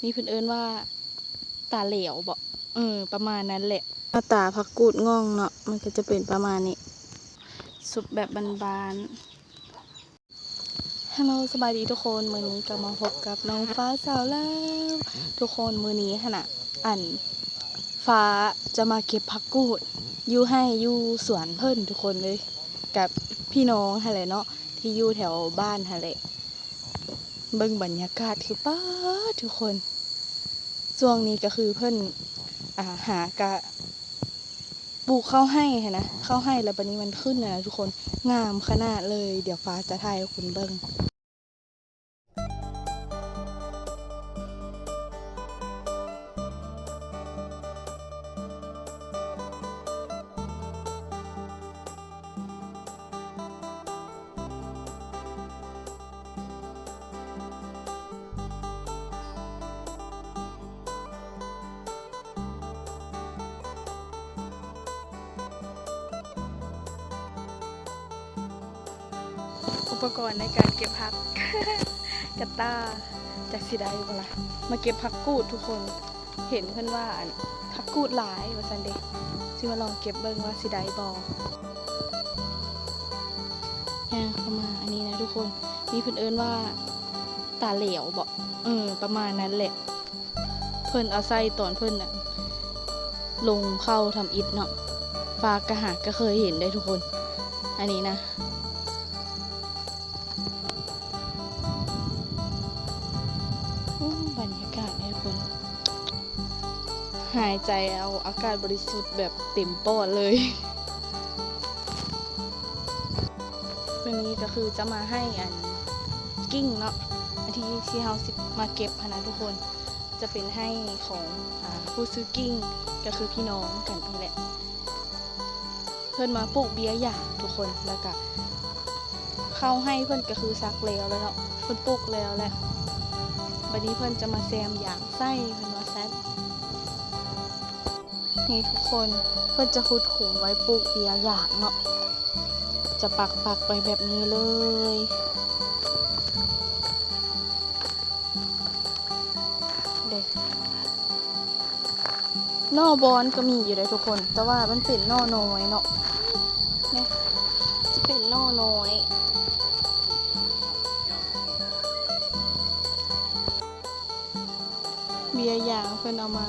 ນີ້ເພິ່ນເອີ້ນວ່າຕາແຫຼວເບາະ ເອີ ປະມານນັ້ນແຫຼະ. ໜ້າຕາຜັກກູດງ່ອງເນາະ ມັນກໍຈະເປັນປະມານນີ້ ຊຸບແບບບ້ານໆ. ຮາໂລ ສະບາຍດີທຸກຄົນ ມື້ນີ້ກໍມາພົບກັບນ້ອງຟ້າສາວລາວ. ທຸກຄົນ ມື້ນີ້ຫັ້ນນະ ອັນ ຟ້າຈະມາເກັບຜັກກູດຢູ່ໄຮ່ຢູ່ສວນເພິ່ນທຸກຄົນເລີຍ ກັບພີ່ນ້ອງຫັ້ນແຫຼະເນາະ ທີ່ຢູ່ແຖວບ້ານຫັ້ນແຫຼະ. ເບິ່ງບັນຍາກາດຄື ປາດ ທຸກຄົນ ຊ່ວງນີ້ກໍຄືເພິ່ນ ອ່າ ຫາກະ ປູກເຂົ້າໄຮ່ຫັ້ນນະ ເຂົ້າໄຮ່ແລ້ວບັດນີ້ມັນຂຶ້ນຫັ້ນນະທຸກຄົນ ງາມຂະໜາດເລີຍ. ດຽວຟ້າຈະຖ່າຍໃຫ້ທຸກຄົນເບິ່ງ. ອຸປະກອນໃນການເກັບຜັກ ກະຕ່າ ຈັກຊິໄດ້ບໍ່ລະ. ມາເກັບຜັກກູດທຸກຄົນ ເຫັນເພິ່ນວ່າ ອັນ ຜັກກູດຫຼາຍວ່າຊັ້ນເດ ຊິມາລອງເກັບເບິ່ງວ່າຊິໄດ້ບໍ່. ຍ່າງເຂົ້າມາ ອັນນີ້ນະທຸກຄົນ ນີ້ເພິ່ນເອີ້ນວ່າຕາແຫຼວເບາະ ເອີ ປະມານນັ້ນແຫຼະ. ເພິ່ນເອົາໃສ່ຕອນເພິ່ນ ລົງເຂົ້າທຳອິດເນາະ. ຟ້າກະຫາກະເຄີຍເຫັນໄດ໋ທຸກຄົນ ອັນນີ້ນະ. ໂອ້ ບັນຍາກາດໃຫ້ຄົນຫາຍໃຈເອົາອາກາດບໍລິສຸດແບບເຕັມປອດເລີຍ. ມື້ນີ້ກໍຄືຈະມາໃຫ້ອັນ ກິ່ງເນາະ ອັນທີ່ ທີ່ເຮົາຊິມາເກັບຫັ້ນນະທຸກຄົນ ຈະເປັນໄຮ່ຂອງ ອາ ຜູ້ຊື້ກິ່ງ ກໍຄືພີ່ນ້ອງກັນນີ້ແຫຼະ. ເພິ່ນມາປູກເບ້ຍຢາງທຸກຄົນ ແລ້ວກະເຂົ້າໄຮ່ເພິ່ນກໍຄືສັກແລ້ວແລ້ວເນາະ ເພິ່ນປູກແລ້ວແຫຼະ. ບັດນີ້ເພິ່ນຈະມາແຊມຢາງໃສ່ ເພິ່ນວ່າຊັ້ນ. ນີ້ທຸກຄົນ ເພິ່ນຈະຂຸດຂຸມໄວ້ປູກເບ້ຍຢາງເນາະ ຈະປັກໆໄວ້ແບບນີ້ເລີຍ. ເດ້ ໜໍ່ບອນກໍມີຢູ່ເດ້ທຸກຄົນ ແຕ່ວ່າມັນເປັນໜໍ່ນ້ອຍເນາະ ນີ້ຈະເປັນໜໍ່ນ້ອຍ. ເບ້ຍຢາງເພິ່ນເອົາມາ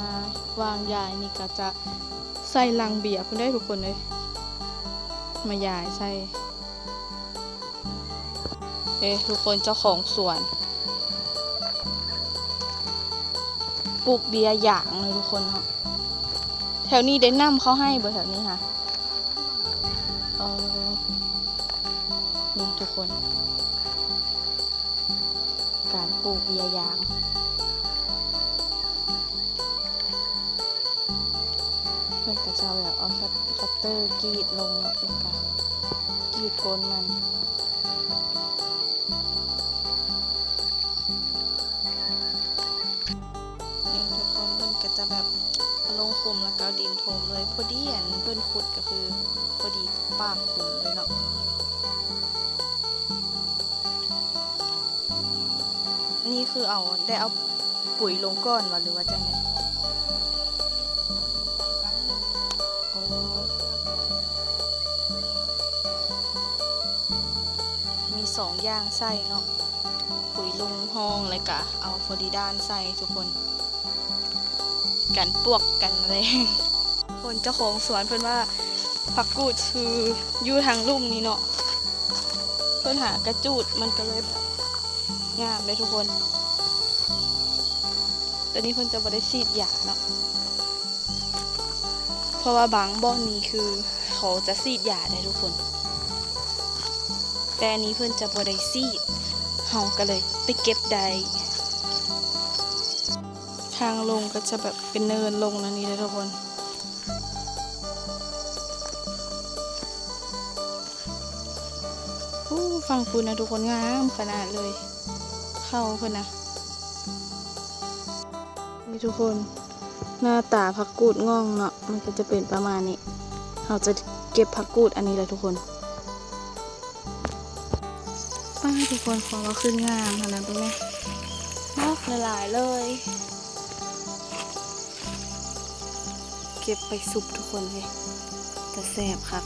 ວາງຢາຍນີ້ ກໍຈະໃສ່ຫຼັງເບ້ຍພຸ້ນເດ້ທຸກຄົນເອີຍ ມາຢາຍໃສ່. ເດ້ທຸກຄົນ ເຈົ້າຂອງສວນປູກເບ້ຍຢາງເນາະທຸກຄົນເນາະ. ແຖວນີ້ໄດ້ນຳເຂົ້າໄຮ່ບໍ່ ແຖວນີ້ຫະ? ເອີ ນີ້ທຸກຄົນ ການປູກເບ້ຍຢາງ ເພິ່ນກໍຈະແບບເອົາຄັດ ຄັດເຕີກຣີດລົງເນາະ ແລ້ວກໍກຣີດກົ້ນມັນ. ນີ້ທຸກຄົນ ເພິ່ນກໍຈະແບບເອົາລົງຂຸມ ແລ້ວກໍເອົາດິນຖົມເລີຍ ພໍດີອັນເພິ່ນຂຸດກໍຄືພໍດີປາກຂຸມເລີຍເນາະ. ນີ້ຄືເອົາ ໄດ້ເອົາປຸ໋ຍລົງກ່ອນຫວາ ຫຼືວ່າຈັ່ງໃດ? ໂອ້ ມີສອງຢ່າງໃສ່ເນາະ ປຸ໋ຍລົງຮ່ອງ ແລ້ວກະເອົາຟໍດີດານໃສ່ທຸກຄົນ ກັນປວກກັນແມະແລງ. ຄົນເຈົ້າຂອງສວນເພິ່ນວ່າ ຜັກກູດຄືຢູ່ທາງລຸ່ມນີ້ເນາະ ເພິ່ນຫາກະຈູດ ມັນກໍເລີຍແບບງາມເດ້ທຸກຄົນ. ແຕ່ນີ້ເພິ່ນຈະບໍ່ໄດ້ສີດຢາເນາະ ເພາະວ່າບາງບ່ອນນີ້ຄືເຂົາຈະສີດຢາໄດ໋ທຸກຄົນ ແຕ່ອັນນີ້ເພິ່ນຈະບໍ່ໄດ້ສີດ ເຮົາກໍເລີຍໄປເກັບໄດ້. ທາງລົງກໍຈະແບບເປັນເນີນລົງແນວນີ້ເດ້ທຸກຄົນ. ໂອ້ ຝັ່ງພຸ້ນນະທຸກຄົນ ງາມຂະໜາດເລີຍ ເຂົ້າເພິ່ນນະ. ນີ້ທຸກຄົນ ໜ້າຕາຜັກກູດງ່ອງເນາະ ມັນກໍຈະເປັນປະມານນີ້ ເຮົາຈະເກັບຜັກກູດອັນນີ້ແຫຼະທຸກຄົນ. ປ້າ ທຸກຄົນ ຂໍວ່າຂຶ້ນງາມຫັ້ນນະ ເບິ່ງແດ່ ດອກຫຼາຍໆເລີຍ. ເກັບໄປຊຸບທຸກຄົນເອີຍ ຕາແຊບຄັກ.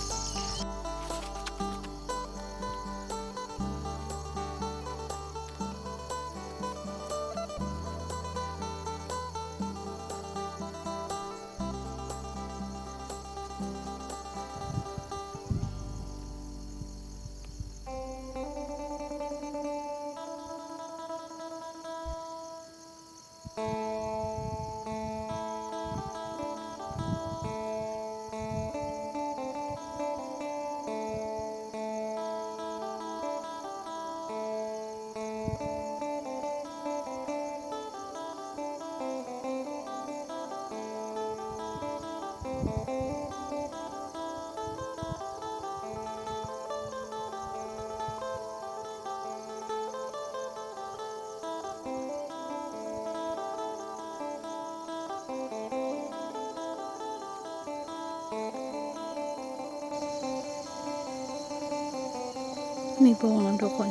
ມີໂປ່ງນຳທຸກຄົນ.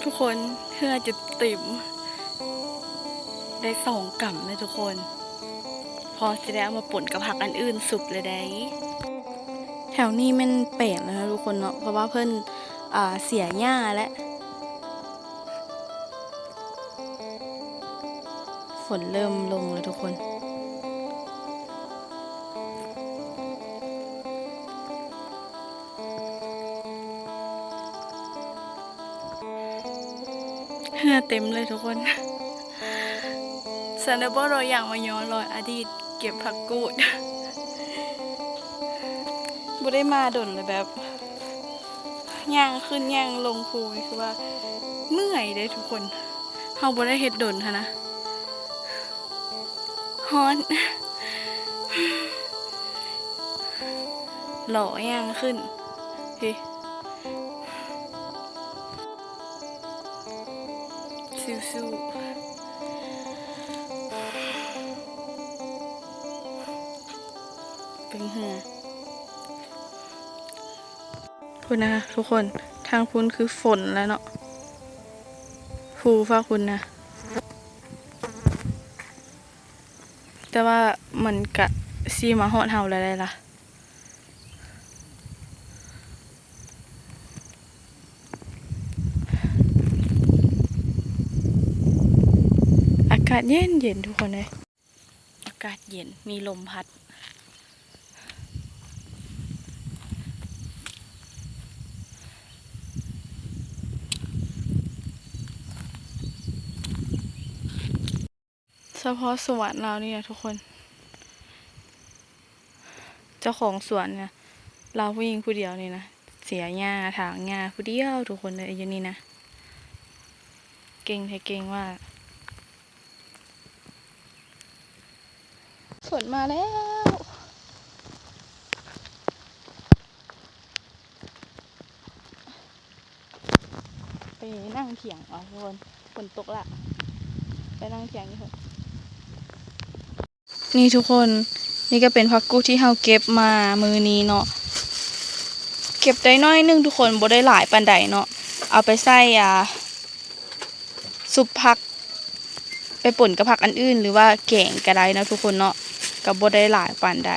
ທຸກຄົນ ເຮືອຈົນເຕັມ ໄດ້ສອງກຳເລີຍທຸກຄົນ ພໍຊິໄດ້ເອົາມາປົນກັບຜັກອັນອື່ນຊຸບແລ້ວໃດ໋. ແຖວນີ້ແມ່ນແປກແລ້ວນະທຸກຄົນເນາະ ເພາະວ່າເພິ່ນ ອ່າ ເສຍຫຍ້າແລ້ວ. ຝົນເລີ່ມລົງແລ້ວທຸກຄົນ ເຮືອເຕັມເລີຍທຸກຄົນ. ສັນໄດ້ບໍ່ ເຮົາຢາກມາຍ້ອນລອຍອະດີດເກັບຜັກກູດ ບໍ່ໄດ້ມາດົນແລ້ວ ແບບ ຍ່າງຂຶ້ນຍ່າງລົງພູນີ້ຄືວ່າເມື່ອຍເດ້ທຸກຄົນ ເຮົາບໍ່ໄດ້ເຮັດດົນຫັ້ນນະ ຮ້ອນ ຫຼໍຍ່າງຂຶ້ນ ເຮີ ສູ້ໆ ເບິ່ງເຮືອ. ພຸ້ນນະທຸກຄົນ ທາງພຸ້ນຄືຝົນແລ້ວເນາະ ພູຟາກພຸ້ນນະ ແຕ່ວ່າມັນກະຊິມາຮອດເຮົາແລ້ວໃດລະ. ອາກາດເຢັນໆ ທຸກຄົນເອີຍ. ອາກາດເຢັນ ມີລົມພັດ ສະເພາະສວນລາວນີ້ນະທຸກຄົນ ເຈົ້າຂອງສວນນະ ລາວຜູ້ຍິງຜູ້ດຽວນີ້ນະ ເສຍຫຍ້າ ຖາງຫຍ້າຜູ້ດຽວທຸກຄົນເອີຍ ຢູ່ນີ້ນະ ເກັ່ງແທ້ເກັ່ງວ່າ. ຝົນມາແລ້ວ ໄປນັ່ງຖຽງເອົາທຸກຄົນ ຝົນຕົກລະ ໄປນັ່ງຖຽງຢູ່ພຸ້ນ. ນີ້ທຸກຄົນ ນີ້ກໍເປັນຜັກກູດທີ່ເຮົາເກັບມາມື້ນີ້ເນາະ ເກັບໄດ້ໜ້ອຍໜຶ່ງທຸກຄົນ ບໍ່ໄດ້ຫຼາຍປານໃດເນາະ ເອົາໄປໃສ່ ອ່າ ຊຸບຜັກ ໄປປົນກັບຜັກອັນອື່ນ ຫຼືວ່າແກງກໍໄດ້ເນາະທຸກຄົນເນາະ ກໍບໍ່ໄດ້ຫຼາຍປານໃດ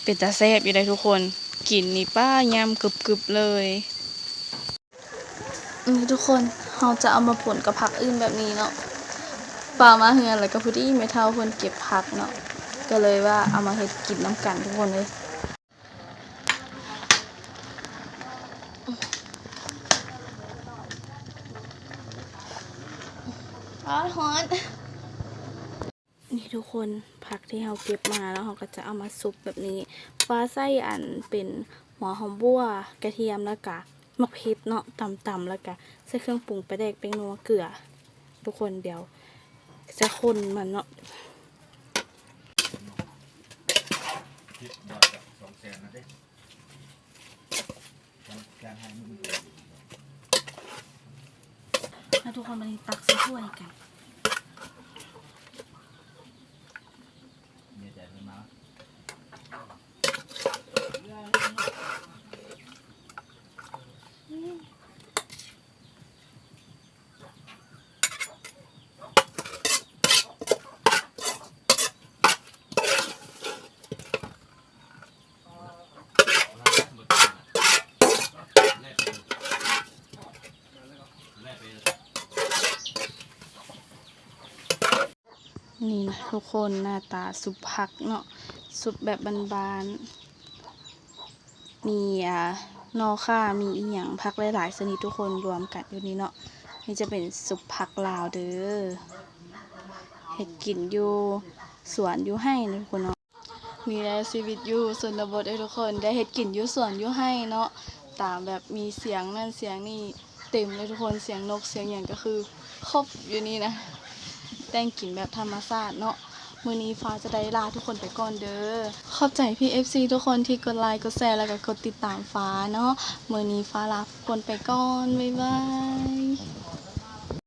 ເປັນຕາແຊບຢູ່ໃດ໋ທຸກຄົນ ກິນນີ້ປ້າ ຍຳກຶບໆເລີຍ. ນີ້ທຸກຄົນ ເຮົາຈະເອົາມາປົນກັບຜັກອື່ນແບບນີ້ເນາະ ຟ້າວມາເຮືອນ ແລ້ວກໍພໍດີແມ່ເຖົ້າເພິ່ນເກັບຜັກເນາະ ກໍເລີຍວ່າເອົາມາເຮັດກິນນຳກັນທຸກຄົນເອີຍ. ອ້າ ຮ້ອນ. ນີ້ ທຸກຄົນ ຜັກທີ່ເຮົາເກັບມາເນາະ ເຮົາກໍຈະເອົາມາຊຸບແບບນີ້. ຟ້າໃສ່ອັນເປັນຫົວຫອມບົ່ວ, ກະທຽມ ແລ້ວກະໝາກເຜັດເນາະ ຕຳໆ ແລ້ວກະໃສ່ເຄື່ອງປຸງ ປາແດກ, ແປ້ງນົວ, ເກືອ. ທຸກຄົນ ດຽວຈະຄົນມັນເນາະ. ມາທຸກຄົນ ມານີ້ຕັກໃສ່ຖ້ວຍກັນ. ນີ້ນະທຸກຄົນ ໜ້າຕາຊຸບຜັກເນາະ ຊຸບແບບບ້ານໆ ມີ ອ່າ ໜໍ່ຂ່າ ມີອີ່ຫຍັງ ຜັກຫຼາຍໆຊະນິດ ທຸກຄົນ ລວມກັນຢູ່ນີ້ເນາະ. ນີ້ຈະເປັນຊຸບຜັກລາວເດີ ເຮັດກິນຢູ່ສວນຢູ່ໄຮ່ເນາະ ທຸກຄົນເນາະ. ນີ້ແຫຼະຊີວິດຢູ່ຊົນນະບົດເດີທຸກຄົນ ໄດ້ເຮັດກິນຢູ່ສວນຢູ່ໄຮ່ເນາະ ຕາມແບບມີສຽງນັ້ນສຽງນີ້ເຕັມເລີຍທຸກຄົນ ສຽງນົກສຽງຫຍັງກໍຄືຄົບຢູ່ນີ້ນະ ແຕ່ງກິນແບບທຳມະຊາດເນາະ. ມື້ນີ້ຟ້າຈະໄດ້ລາທຸກຄົນໄປກ່ອນເດີ ຂອບໃຈພີ່ເອັຟຊີທຸກຄົນທີ່ກົດໄລກົດແຊ ແລ້ວກໍກົດຕິດຕາມຟ້າເນາະ. ມື້ນີ້ຟ້າລາທຸກຄົນໄປກ່ອນ ບາຍບາຍ.